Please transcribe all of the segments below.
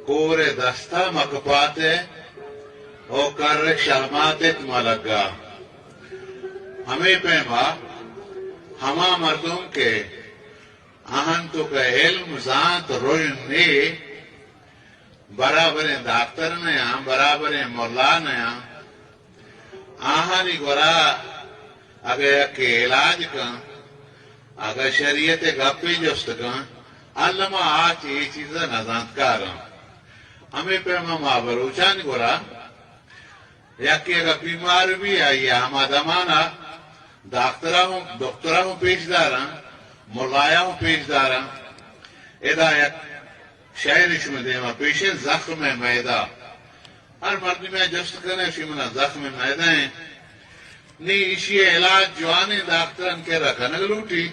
کور ءِ دست ءَ مکپات ءَ او کر ءِ شہمات ات ملگ ءَ۔ ہمے پیم ءَ ہما مردم کہ آہاں توک ءَ علم، زانت، رژن نے، برابریں داکتر نیاں، برابریں ملا نیاں، آہانی گورا اگہ یکے علاج کن، اگہ شریعت ءِ گپے جست کن، الما آ چہ اے چیز ءَ نزانتکار انت۔ ہمے پیم ءَ ما بلوچانی گورا یکے اگہ بیمار بی، آئی ءَ ہما دمان ءَ داکتر ءَ ہوں، دکتر ءَ ہوں پیش داراں، ملا ءَ ہوں پیش داراں۔ ادا یک شئیرے شمئے دیم ءَ پیش انت، زخم معدہ۔ ہر مردمے ءَ جست کن ئے، شی منا زخم معدہ انت۔ نی ایشی ءِ علاج جوانیں داکترانی کرا کنگ لوٹی۔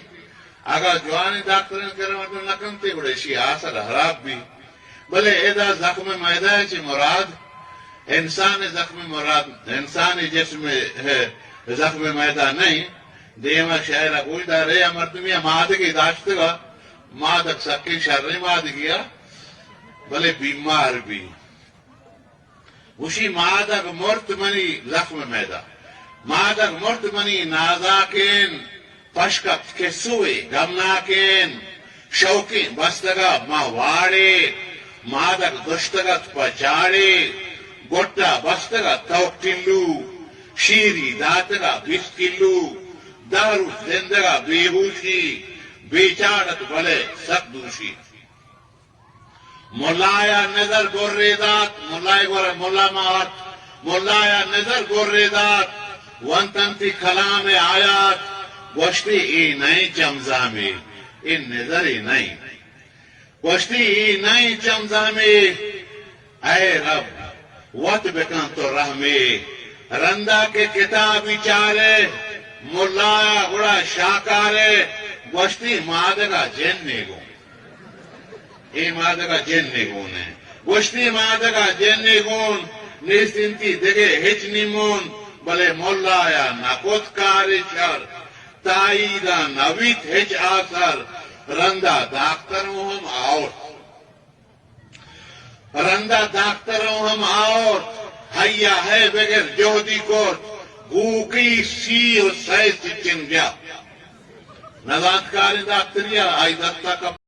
اگاں جوانیں داکترانی کرا مردم نہ کنت، گڑا ایشی ءِ آسر ہراب بی۔ بلے ادا زخم معدہ ءَ چہ مراد انسان ءِ زخم، مراد انسان ءِ جسم ءِ زخم معدہ نہ انت۔ دیم ءَ شئیر ءَ گوش دار ئے، آ مردمے ءَ مادگے داشتگ ءَ، مادگ سکیں شریں مادگے ءَ، بلے بیمار بی۔ گوشی، مادگ مرت منی زخم معدہ۔ مادگ مرت منی نازاکیں، پشکپت کسوے گمناکیں، شوکیں بستگ ءَ ماں واڑے، مادگ دشتگ ات پہ چاڑے، گٹ ءَ بستگ ات توک ٹلو، شیری داتگ ءَ بیست کلو، دہ روچ زندگ ءَ بے ہوشی، بے چاڑ ات بلے سک دوشی۔ ملا ءَ نظر گرے دات، ملا ءِ گورا ملا ما ات، ملا ءَ نظر گرے دات، ونتنتی کلام ءِ آیات، گوشتی، اے نئیں چمزامے، اے نظرے نئیں۔ گوشتی، اے نئیں چمزامے، اے رب، وت بکن تو رحمے۔ رندا کہ کتابی چارے، ملا ءَ گڑا شاکارے، گوشتی، مادگ ءَ جنے گون۔ اے مادگ ءَ جنے گون انت۔ گوشتی، مادگ ءَ جنے گون، نیست انتی دگہ ہچ نیمون، بلے ملا ءَ نہ کت کارے شر، تائید ءَ نہ بیت ہچ آسر، رندا داکتر اوں ہم آورت۔ رندا داکتر اوں ہم آورت، ہیا ہے بگر جہدی کرت، گوکی سی و سئے سچن بیا۔ نزانتکاریں داکتری ءَ آئی دستا کپ۔